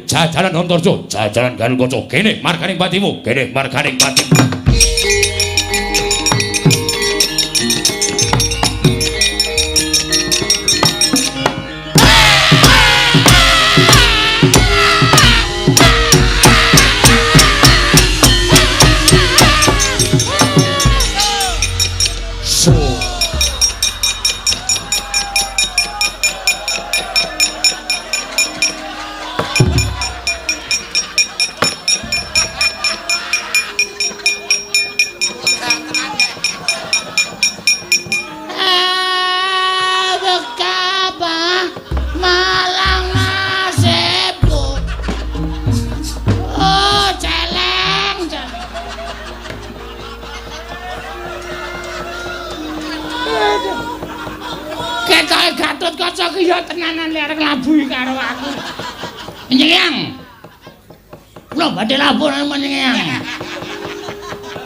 Jajaran Antarja, jajaran Garukaca. Kene marganing patimu, kene marganing patimu. Tenanan lek arep nglabuhi karo aku. Nyeyang. Kula badhe labuh nang menyang.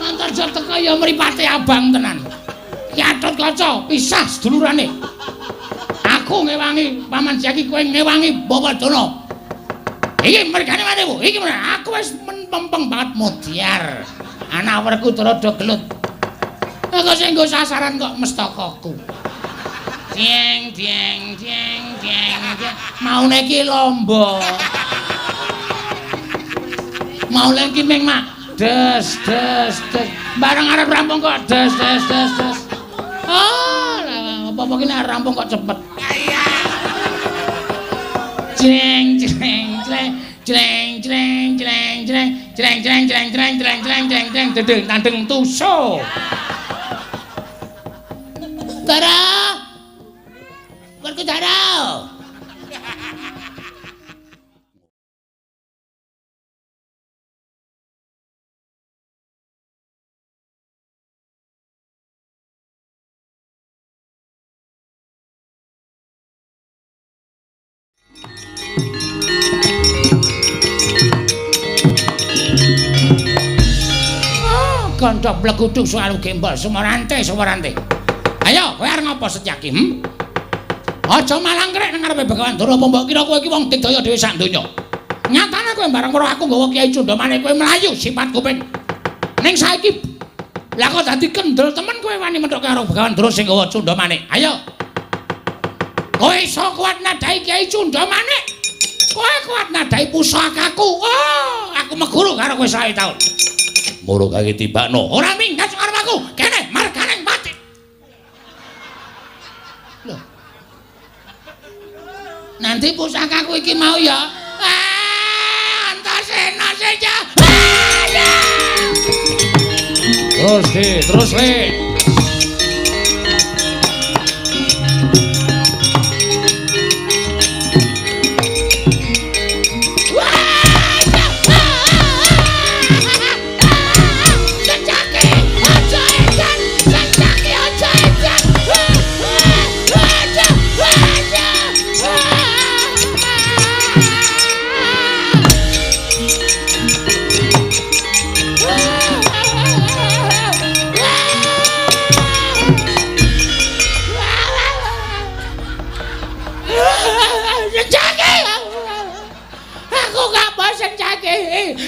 Antarja teka ya mripate abang tenan. Gatotkaca pisah sedulurane. Aku ngewangi Paman Jaki, kowe ngewangi Bawadana. Iki mergane matimu. Iki aku wis mempeng banget mudyar. Anak Werkudara do gelut. Aku sing nggo sasaran kok mestakaku. Jeng jeng jeng jeng jeng. Maune iki lomba. Maune iki ming mak des des des. Bareng arep rampung kok des des des des. Oh, apa-apa ki nek rampung kok cepet. Jeng jeng jeng jeng jeng jeng jeng jeng jeng jeng jeng jeng jeng jeng jeng dedeng tandeng tuso. Dara. Werkudara. Oh, gondok bleguduk soal gembol sumorante sumorante. Ayo, kowe arep ngopo Setyaki? Aja malangkrek nang ngarepe Begawan Ndara, apa mbok kira kowe iki wong digdaya dhewe sak donya. Nyatane kowe bareng weruh aku nggawa Kyai Cundamane kowe mlayu sifat kuping. Ning saiki lah kok dadi kendel temen kowe wani methoke karo Begawan Ndara sing nggawa Cundamane. Ayo. Kowe iso kuat nadhahi Kyai Cundamane. Kowe kuat nadhahi pusakaku. Oh, aku meguru karo kowe 100 taun. Moro kaki tibakno. Ora minggat karo aku. Kene marganing pati. Loh. Nanti pusakaku iki mau ya. Ah, Antasena saja. Terus di, terus le.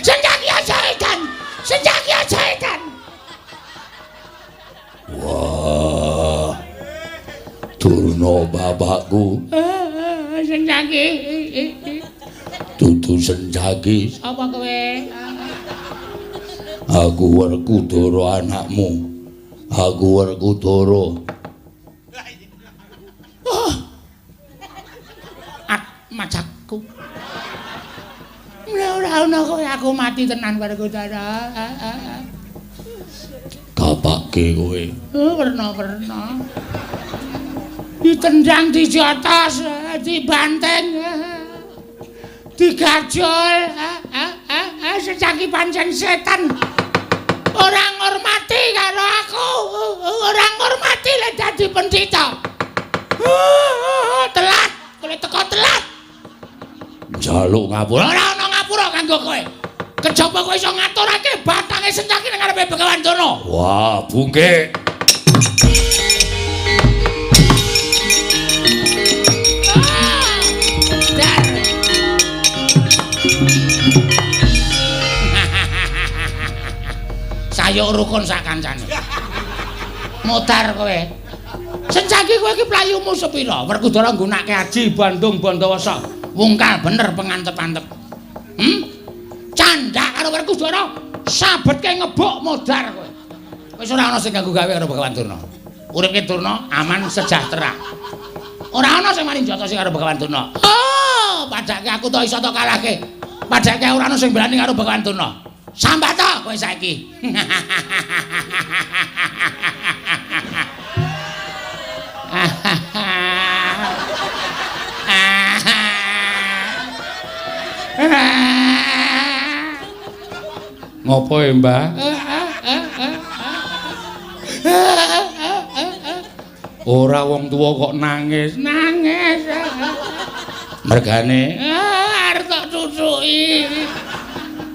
Senjaki aja edan. Senjaki aja edan. Wah. Durna bapakku. Senjaki. Dudu Senjaki. Apa kowe? Aku Werkudara anakmu. Aku Werkudara. Oh. Atmajakku. Ora ana kowe aku mati tenan Werkudara. Kapake kowe. Oh, werna-werna. Ditendang dijotos, dibanting, digajol. Sejaki pancen setan. Ora ngurmati karo aku. Ora ngurmati lek dadi pendhita. Telat, kowe teko telat. Njaluk ngapura. Ora ana ngapura kanggo kowe. Kejaba kowe iso ngaturake batange Sencaki nang ngarepe Begawan Durna. Wah, bungke. Dar. Sayuk rukun sak kancane. Modar kowe. Sencaki kowe iki playumu sepira? Werkudara nggunakake aji Bandung Bandawasa. Wungkal bener pengantep-antep. Candhak karo Werkudara sabetke ngebuk modar kowe. Wis ora ana sing ganggu gawe karo Begawan Durna. Uripke Durna aman sejahtera. Ora ana sing wani njotosi karo Begawan Durna. Oh, padake aku to iso to kalahke. Padake ora ana sing berani karo Begawan Durna. Sambat to kowe saiki. Ngopo ya, Mbah? Ora wong tuwa kok nangis. Nangis. Mergane arep tak cucuki.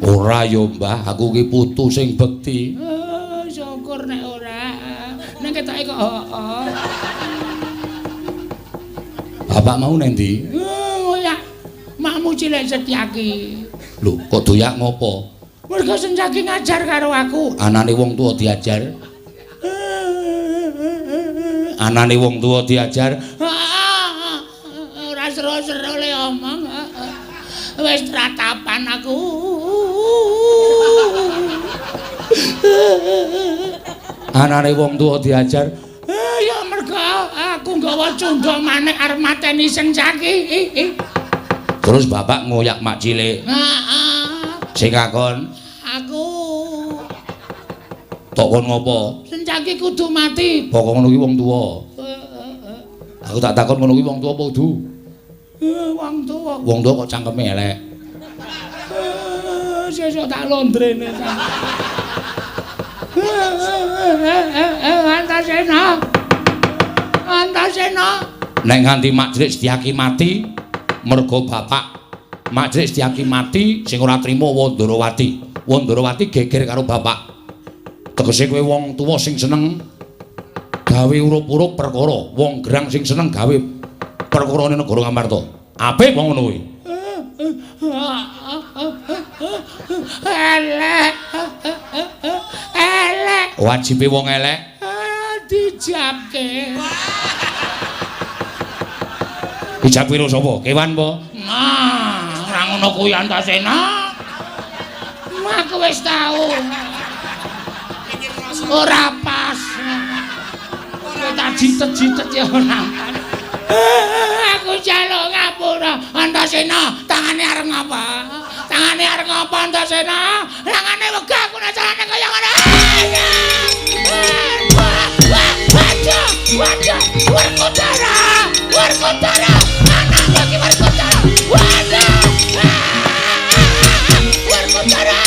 Ora ya, Mbah, aku ki putu sing bekti. Oh, syukur nek ora. Nek ketoke kok heeh. Bapak mau nang ndi? Ngoyak. Makmu cilik Setyaki. Lho, kok doyak ngopo? Mergo Setyaki ngajar karo aku. Anane wong tuwa diajar. Anane wong tuwa diajar. Ora seru-seru le omong. Wis tratapan aku. Anane wong tuwa diajar. Ya mergo aku nggawa cundha manik arep mateni Sencaki. Terus bapak ngoyak mak cilik. Heeh. Sing ngakon aku. Tok kon ngopo? Sencaki kudu mati. Pokok ngono kuwi wong tuwa. Aku tak takon ngono kuwi wong tuwa apa kudu? Wong tuwa. Wong tuwa kok cangkeme elek. Sesuk tak londrene ta. Antasena. Antasena. Nek nganti mak cilik Setyaki mati mergo bapak mak cilik Setyaki mati sing ora trima Wandarawati. Wandarawati geger karo bapak. Tegese kowe wong tuwa sing seneng gawe urup-urup perkara, wong gerang sing seneng gawe perkarane negara Ngamarta. Apik wong ngono kuwi. Elek. Elek. Wajibe wong elek dijabke. Dijabke karo sapa? Kewan apa? Nah, ora ngono kuwi Antasena. Aku wis tau. Ora pas. Kowe tak jitet-jitet ya ora. Aku njaluk ngapura Antasena, tangane arep ngapa? Tangane arep ngapa Antasena? Tangane wegah aku nek carane kaya ngono. Waduh, waduh, Werkudara, Werkudara, anakku iki Werkudara. Waduh. Werkudara.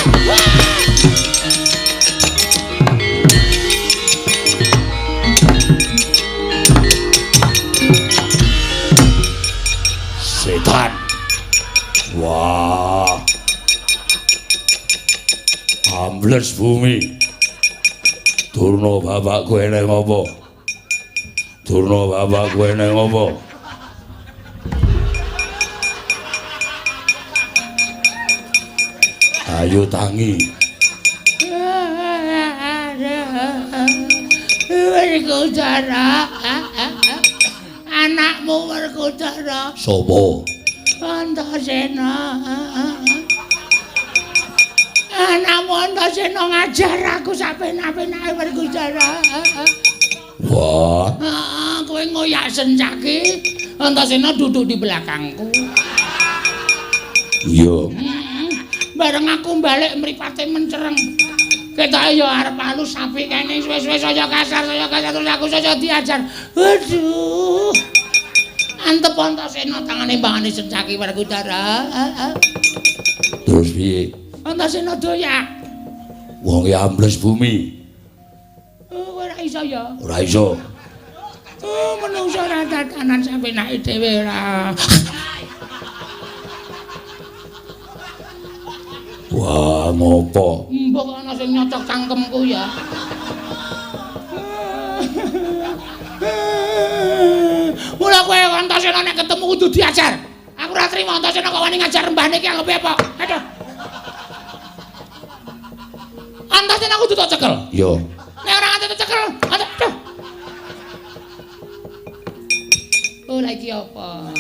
Setan. Wah. Ambles bumi. Durna bapakku eneng apa? Durna bapakku eneng apa? Ayo tangi. Werkudara. Anakmu Werkudara. Sopo? Antasena. Anakmu Antasena ngajar aku sapenak-penake Werkudara. Wah. Heeh, kowe ngoyak Sencaki, Antasena duduk di belakangku. Iya. Bareng aku balik mripate mencereng. Ketoke ya arep halus apik kene suwe-suwe saya kasar terus aku saya diajar. Aduh. Antep Antasena tangane mbangane Sencaki Werkudara. Terus piye? Antasena doyak. Wong e ambles bumi. Oh, ora iso ya. Ora iso. Oh, menungso ora tatanan sampe nake dhewe ora. Wah, ngopo? Mbok ana sing nyocok cangkemku ya. Mula kowe Antasena nek ketemu kudu diajar. Aku Aku ora trimo Antasena kok wani ngajar mbahne iki anggepe apa? Aduh. Antasena kudu tak cekel. Iya. Nek ora nganti tak cekel, aduh. Oh, lha iki apa?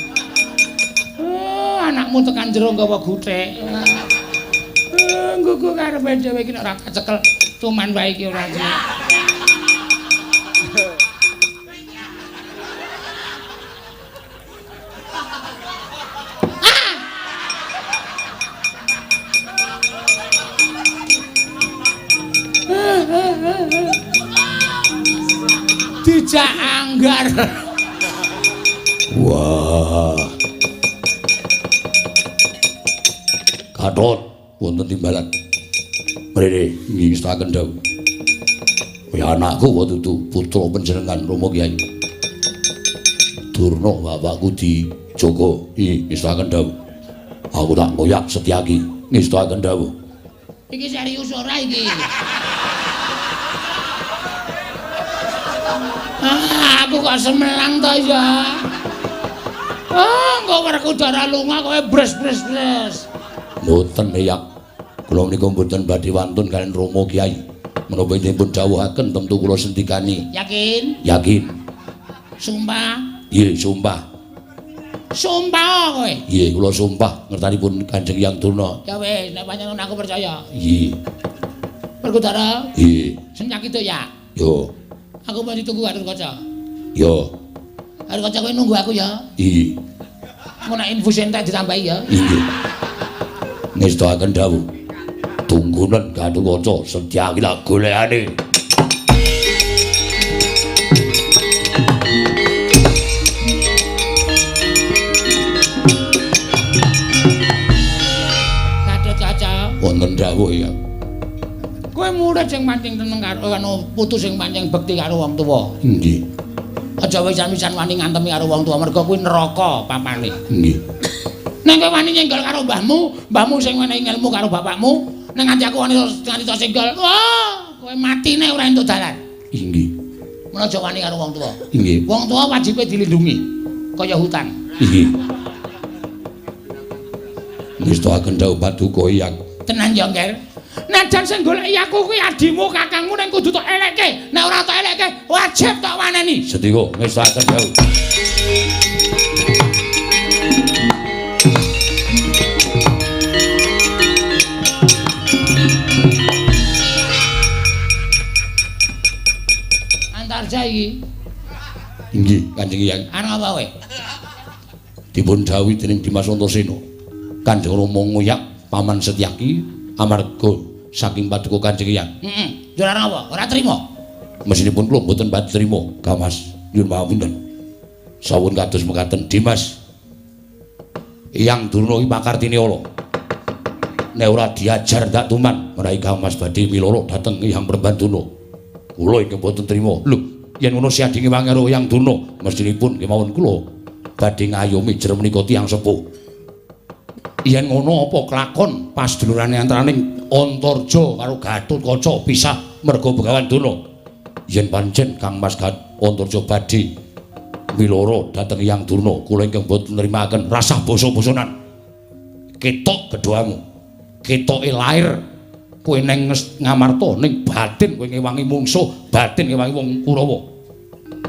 Oh, anakmu tekan jero nggawa guthik. Nggugu karepe dhewe iki nek ora tak cekel, cuman wae iki ora. Dijak anggar. Wah. Gatot wonten timbalan. Mrene nggih ngestaken dawuh. Ya anakku wa dudu putra panjenengan Rama Kyai. Durna bapakku dijaga. Nggih ngestaken dawuh. Aku tak ngoyak Setyaki. Ngestaken dawuh. Iki serius ora iki? Ah, aku kok semelang to ya. Ah, kok Werkudara lunga kowe bres-bres-bres. Mboten ya. Kula menika mboten badhe wantun kaliyan Rama Kyai. Menapa dipun dawuhaken tentu kula sentikani. Yakin? Yakin. Sumpah? Nggih, sumpah. Sumpah kowe? Nggih, kula sumpah ngertanipun Kanjeng Hyang Durna. Ya wis, nek pancen ngono aku percaya. Nggih. Werkudara? Nggih. Senyaki to ya? Yo. Aku mau ditunggu Gatot Kaca. Yo. Gatot Kaca kowe nunggu aku ya. Nggih. Engko nek infus entek ditambahi ya. Nggih. Ngestakaken dawuh. Tunggunen Gatot Kaca Setyaki lak golekane. Gatot Kaca. Wonten dawuh ya. Kowe murid sing pancen seneng karo anu putu sing pancen bekti karo wong tuwa. Nggih. Aja wisan-wisan wani ngantemi karo wong tuwa mergo kuwi neraka papane. Nggih. Nek kowe wani nyenggol karo mbahmu, mbahmu sing wenehi ngelmu karo bapakmu, nek nganti aku wani nganti tok senggol, wah, kowe matine ora entuk dalan. Nggih. Mula aja wani karo wong tuwa. Nggih. Wong tuwa wajibe dilindungi kaya hutan. Nggih. Ngestakaken dawuh paduka Hyang. Tenan ya, Ngger. Najan sing goleki aku kuwi adimu, kakangmu ning kudu tok elekke. Nek ora tok elekke, wajib tok waneni. Sedika ngestakaken dawuh. Antarja iki. Nggih, Kanjeng Hyang. Arep apa kowe? Dipun dawuhi dening Dimas Antasena. Kanjeng Rama ngoyak Paman Setyaki amarga saking paduka Kanjeng Hyang. Heeh. Yo ora apa? Ora trima. Mesinipun kula mboten badhe trima, Gamas. Nyuwun pangapunten. Sawun kados mekaten Dimas. Hyang Durna iki pakartine ala. Nek ora diajar tak tuman, menawi Gamas badhe miloro dhateng Hyang Prembanduna. Kula ingkang mboten trima. Lho, yen ngono siadinge wangi karo Hyang Durna, mestinipun kemawon kula badhe ngayomi jer menika tiyang sepuh. Yen ngono apa kelakon pasdulurane antaraning Antarja karo Gatotkaca pisah merga Begawan Durna. Yen pancen Kang Mas Antarja badhe miloro dhateng Hyang Durna, kula ingkang boten nrimakaken rasah basa-basanan. Ketok gedhamu. Ketoke lair kowe neng Ngamarta ning batin kowe ngewangi mungsuh, batin ngewangi wong Kurawa.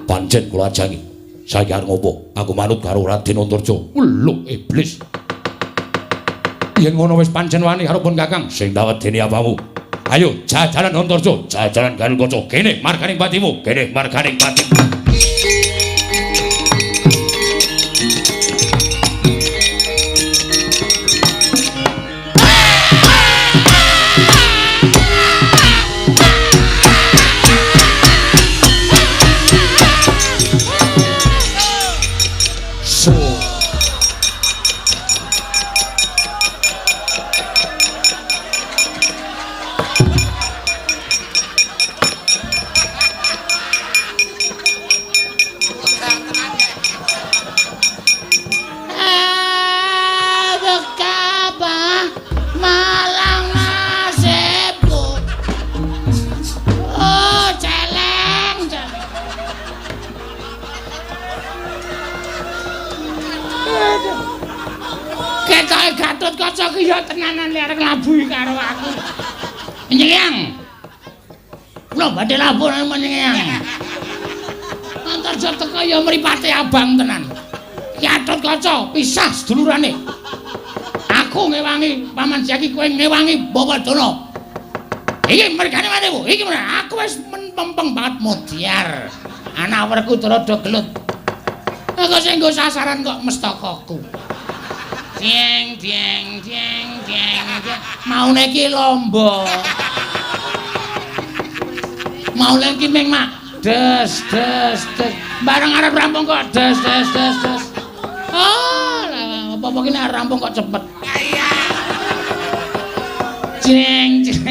Pancen kula ajangi. Saiki arep ngopo? Aku manut karo Raden Antarja. Lho iblis. Yen ngono wis pancen wani karo pun Kakang sing tak wedeni apamu. Ayo jajaran Antarja, jajaran Gatot Kaca. Kene marganing patimu, kene marganing patimu. So. Gatotkaca ki ya tenanan lek arep nglabuhi karo aku. Nyeyang. Kula badhe labuh nang Nyeyang. Antarja teka ya mripate abang tenan. Gatotkaca pisah sedulurane. Aku ngewangi Paman Jaki, kowe ngewangi Bawadana. Iki mergane manehmu. Iki aku wis mempeng banget modiar. Anak werku rada gelut. Aku sing nggo sasaran kok mestakaku. Jeng jeng jeng jeng jeng. Maune iki lomba. Maune iki ming mak des des des. Bareng arep rampung kok des des des des. Oh, apa-apa ki nek rampung kok cepet. Jeng jeng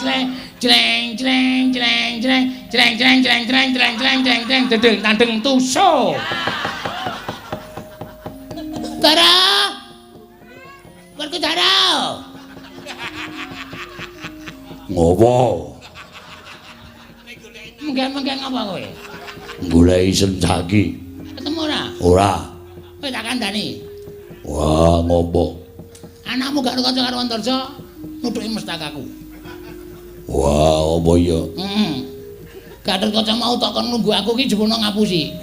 jeng jeng jeng jeng jeng jeng jeng jeng jeng jeng jeng jeng jeng dedeng tandeng tuso. Dara. Werku Dara. Ngopo? Menggeng-menggeng apa kowe? Goleki Sencaki. Ketemu ora? Ora. Kowe tak kandhani. Wah, ngopo? Anakmu gak kanca karo Antarja nutuki mestakaku. Wah, apa ya? Heeh. Gatotkaca mau tok kon nunggu aku ki jebulno ngapusi.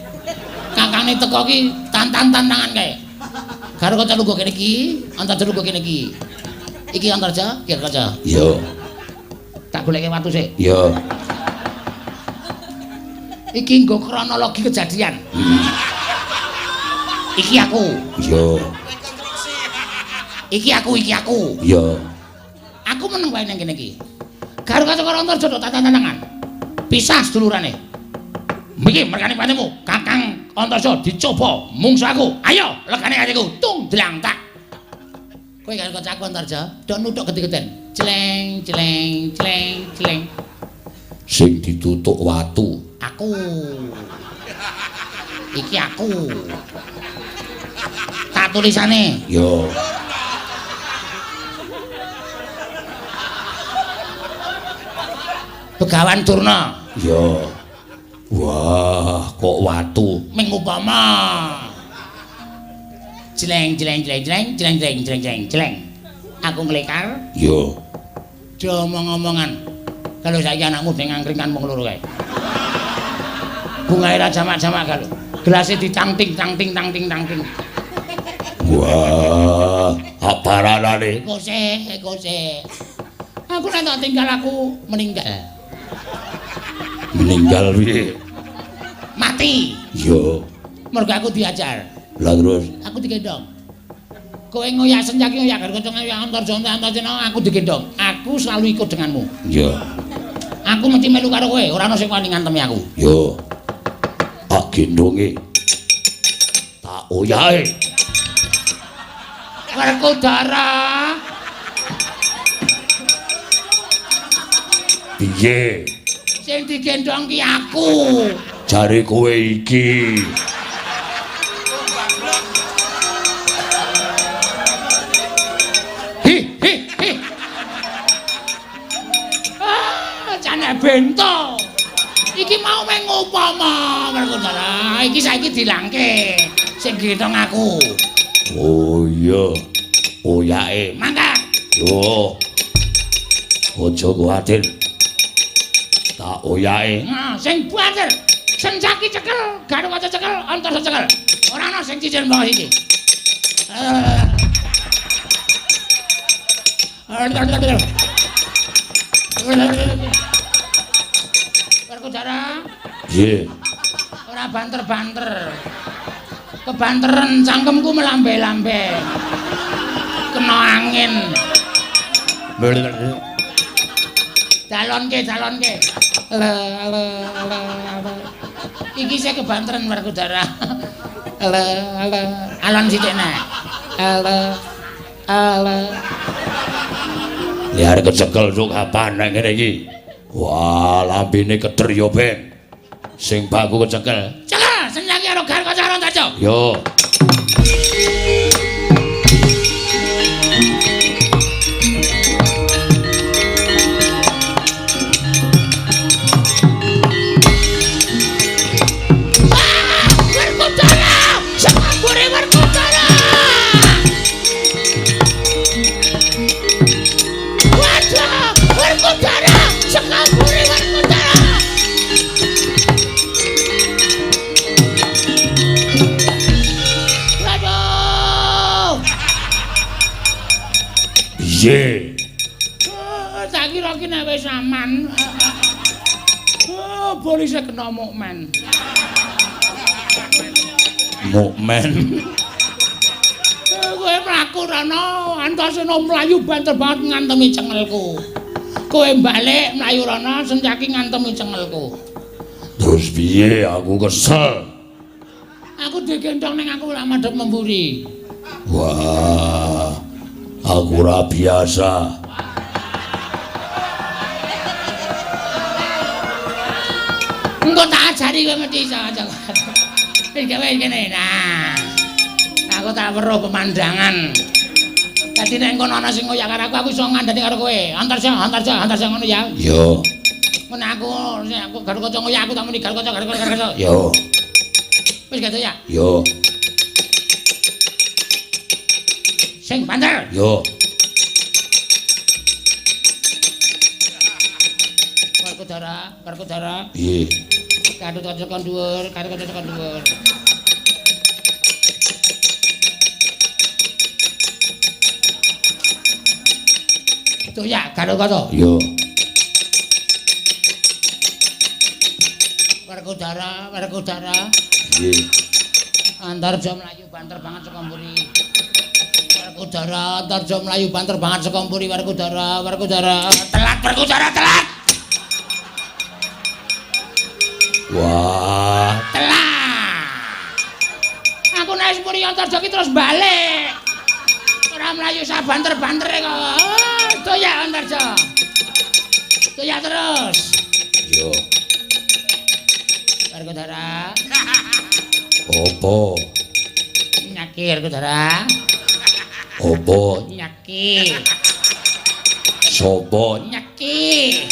Kakane teko ki tantan-tantangan kae. Karo kanca lungguh kene iki, Antarja lungguh kene iki. Iki Antarja, iki Kaca. Iya. Tak goleke watu sik. Iya. Iki nggo kronologi kejadian. Iki aku. Iya. Iki aku, iki aku. Iya. Aku meneng wae nang kene iki. Karo kanca karo Antarja tok tantangan. Pisah sedulurane. Iki merkane panemu, Kakang Antarja dicoba mungsu aku. Ayo legane atiku, tung dlang tak. Kowe karo kancaku Antarja, do nuthuk gede-geden. Cleng cleng cleng cleng. Sing ditutuk watu. Aku. Iki aku. Tak tulisane. Yo. Begawan Durna. Yo. Wah, kok watu. Ming upama. Jleng jleng jleng jleng jleng jleng jleng jleng jleng. Aku nglekar. Yo. Do omong-omongan. Kalau saiki anakmu deng angkringan wong loro kae. Bungae ra jamak-jamak kalau. Gelase dicangting cangting tangting tangting. Wah, aparanane. Kose, kose. Aku nek tak tinggal aku meninggal. Meninggal piye? Mati. Yo. Mergo aku diajar. Lah terus aku digendong. Kowe ngoyak Sencaki ngoyak karo kanca ngoyak Antarja Antarja aku digendong. Aku selalu ikut denganmu. Yo. Aku mesti melu karo kowe, ora ana sing wani ngantemi aku. Yo. Tak gendonge. Tak oyahe. Werkudara. Piye? Sing digendong ki aku. Jare kowe iki. Hi hi hi. Ah, jane bento. Iki mau meng upama Werkudara. Iki saiki dilangke. Sing gendong aku. Oh iya. Oyake. Mangkat. Yo. Aja kuwatir. Tak oyake. Nah, sing banter. Sencaki cekel, Gatotkaca cekel, Antarja cekel. Ora ana sing cicil mbok iki. Werkudara. Nggih. Ora banter-banter. Kebanteren cangkemku melambe-lambe. Kena angin. Dalonke, dalonke. Le le le. Iki saya kebanteren Werkudara. Le le. Alon sithik nek. Le le. Liar kecekel cuk kapan nek ngene iki. Wah, lambene keder yo ben. Sing baku kecekel. Cekel, Sencaki karo Gatotkaca karo Antarja. Yo. Werkudara! Sambure Werkudara! Piye? Tak kira ki nek wis aman. Oh, polisi kena mukmen. Mukmen. Kowe mlaku rono, Antasena mlayu banter banget ngantemi cengelku. Kowe balik mlayu rono, Sencaki ngantemi cengelku. Terus piye? Aku kesel. Aku digendong ning aku ora madhep memburi. Wah, aku ora biasa. Engko tak ajari kowe mesti iso aja. Wis gawe kene. Nah. Aku tak weruh pemandangan. Dadi nek engko ana sing ngoyak karo aku, aku iso ngandani karo kowe. Antarja, antarja, antarja ngono ya. Yo. Mun aku sing aku karo kaca ngoyak aku tak muni karo kaca karo kaca. Yo. Wis gitu ya? Yo. Sing banter. Yo. Werkudara, Werkudara. Piye? Kadut tekan dhuwur, kadut tekan dhuwur. Tuh ya, kadut kaca. Yo. Werkudara, Werkudara. Piye? Antarja mlayu banter banget saka mburi. Werkudara, Antarja mlayu banter banget saka mburi. Werkudara, Werkudara. Telat Werkudara, telat. Wah, telat. Aku nek mburi Antarja ki terus balik. Ora mlayu sak banter-bantere kok. Oh, doyak Antarja. Doyak terus. Yo. Werkudara. Opo? Nyaki Werkudara. Opo? Nyaki. Sopo? Nyaki.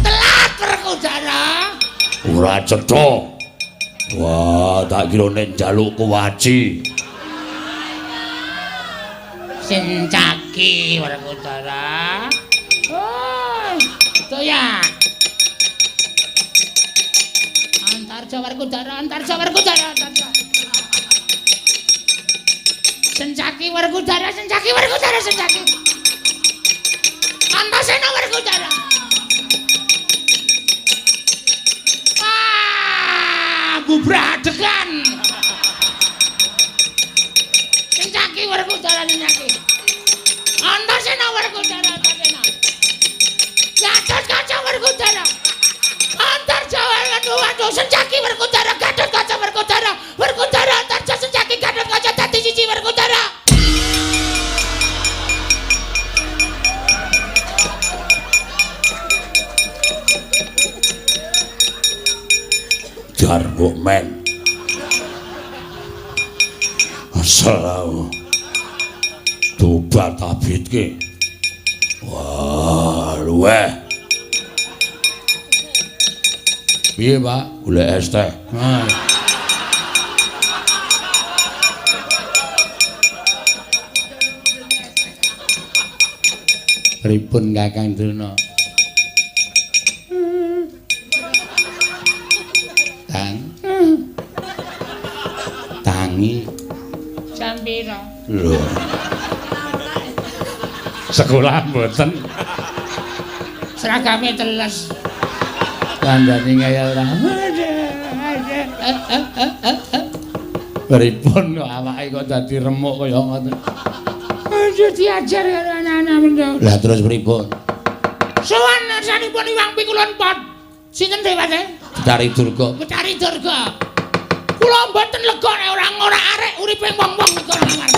Telat Werkudara. Ora cetha. Wah, tak kira nek njaluk kuwaci. Sencaki Werkudara. Oh, doyak. Antarja Werkudara, Antarja Werkudara, Antarja. Sencaki Werkudara, Sencaki Werkudara, Sencaki. Antasena Werkudara. Ah, bubradegan. Sencaki Werkudara, Sencaki. Antasena Werkudara, Antasena. Gatotkaca Werkudara. Antarja waduh waduh Sencaki Werkudara, Gatotkaca Werkudara, Werkudara Antarja Sencaki Gatotkaca dadi siji Werkudara. Jar mukmen. Asal aku. Tobat abitke. Wah, luweh. Piye, Pak? Golek es teh. Ha. Pripun Kakang Durna? Kang. Tangi. Jam pira? Lho. Sekolah mboten. Seragame teles. Kandhane kaya ora. Pripun kok awake kok dadi remuk kaya ngoten. Aja diajar karo anak-anak mendho. Lah terus pripun? Sowan ngersanipun Iwang Pikulun Pot. Sinten dheweke? Betari Durga. Betari Durga. Kula mboten lega nek ora ngorak-arek uripe wong-wong negara Ngamarta.